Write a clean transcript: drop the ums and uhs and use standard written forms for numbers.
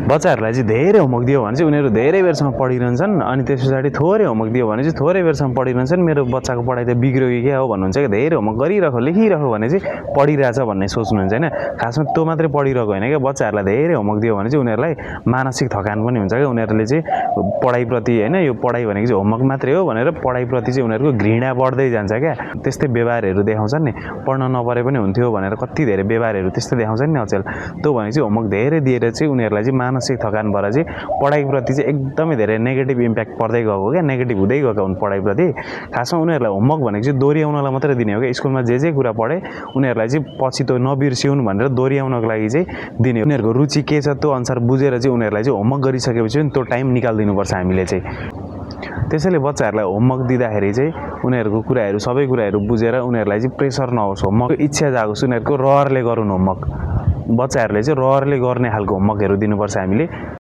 बच्चाहरूलाई चाहिँ धेरै होमवर्क दियो भने चाहिँ उनीहरू धेरै बेरसम्म पढिरहन्छन् अनि त्यस पछाडि थोरै होमवर्क दियो भने चाहिँ थोरै बेरसम्म पढिरहन्छन् मेरो बच्चाको पढाइ त बिग्रियो कि क्या हो भन्नुहुन्छ कि धेरै होमवर्क गरिरहेको लेखिरहेको भने चाहिँ पढिरहेछ भन्ने सोच्नुहुन्छ होइन खासमा त्यो मात्रै पढिरहेको होइन क्या बच्चाहरूलाई धेरै होमवर्क दियो भने चाहिँ उनीहरूलाई मानसिक थकान पनि हुन्छ क्या उनीहरूले चाहिँ पढाइप्रति होइन यो पढाइ भनेको चाहिँ होमवर्क मात्रै हो भनेर पढाइप्रति चाहिँ उनीहरूको घृणा बढ्दै जान्छ क्या त्यस्तै व्यवहारहरू देखाउँछन् नि पढ्न नपरे पनि हुन्थ्यो भनेर कति धेरै व्यवहारहरू त्यस्तै देखाउँछन् नि अचेल त्यो भनेको चाहिँ होमवर्क धेरै दिएर चाहिँ उनीहरूलाई चाहिँ मानसिक थकान भएर चाहिँ पढाइप्रति चाहिँ एकदमै धेरै नेगेटिभ इम्प्याक्ट पर्दै गएको क्या नेगेटिभ हुँदै गएको हुन् पढाइप्रति खासमा उनीहरूलाई होमवर्क भनेको चाहिँ दोहोऱ्याउनलाई मात्रै दिने हो क्या स्कुलमा जे कुरा पढे उनीहरूलाई चाहिँ पछि त्यो नबिर्सिउन् भनेर दोहोऱ्याउनको लागि चाहिँ दिने हो उनीहरूको रुचि के छ त्यो अनुसार बुझेर चाहिँ उनीहरूलाई चाहिँ होमवर्क गरिसकेपछि त्यो टाइम निकालिदिनुपर्छ हामीले चाहिँ त्यसैले बच्चाहरूलाई होमवर्क दिँदाखेरि चाहिँ उनीहरूको कुराहरू सबै कुराहरू बुझेर उनीहरूलाई चाहिँ प्रेसर नहोस् होमवर्क इच्छा जागोस् उनीहरूको रहरले गरून् होमवर्क बच्चाहरूले चाहिँ रहरले गर्ने खालको होमवर्कहरू दिनुपर्छ हामीले